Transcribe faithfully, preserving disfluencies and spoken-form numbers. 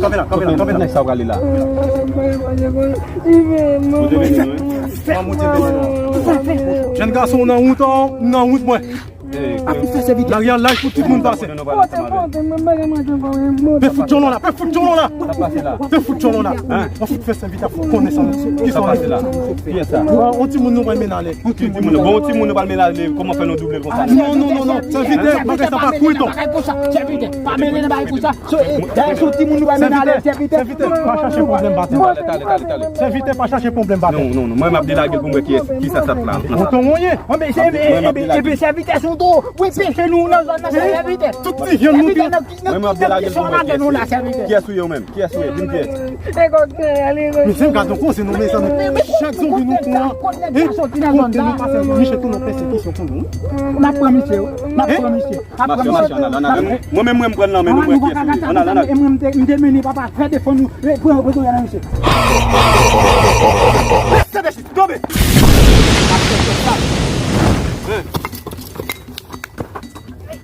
Kanpe la, kanpe la, kanpe la. Nèg sa w prale la. Jèn gason, ou nan wout, ou nan wout mwen. Lari an laj pou tout moun pase. Pe fout djòlò la, pe fout djòlò la. Pe fout djòlò la. An fout fè sèvitè, fout konnen sa. Kisa w pase la? Kiyès sa? Yon timoun nou pral mennen ale. Ki timoun? Bon, timoun nou pral mennen ale, kòman fè nou double l konsa? Non, non, non, non. Sèvitè, bagay sa pa kouri, non. Sèvitè, pa mennen nan bagay konsa. Dayè se yon timoun nou pral mennen ale, sèvitè. Sèvitè, pa chache pwoblèm batè. Sèvitè, pa chache pwoblèm batè. Non, non, non. Mwen m ap delage l pou m wè kiyès, kisa sa t la. Mouton wonyen. Ebyen sèvitè se yon toro. Wi, peche nou nan zòn nan, sèvitè. Tout ti jèn nou ki... Mwen m ap delage l pou m wè kiyès ou ye. Kiyès ou ye ou menm? Kiyès ou ye? Di m kiyès. Mesye, m gade yon koze nou, mezanmi. Chak zonbi nou pran, kote nou pase, misye tou nan pèsekisyon pou nou. N ap pran misye, wi. N ap pran misye. N ap pran misye. Mwen menm, mwen m pran nan men nou, mwen kiyès ou ye. Ann al, ann al. E mwen, m te, m te mennen papa fè defann nou. Pran, pran, pran nan misye. Tonbe.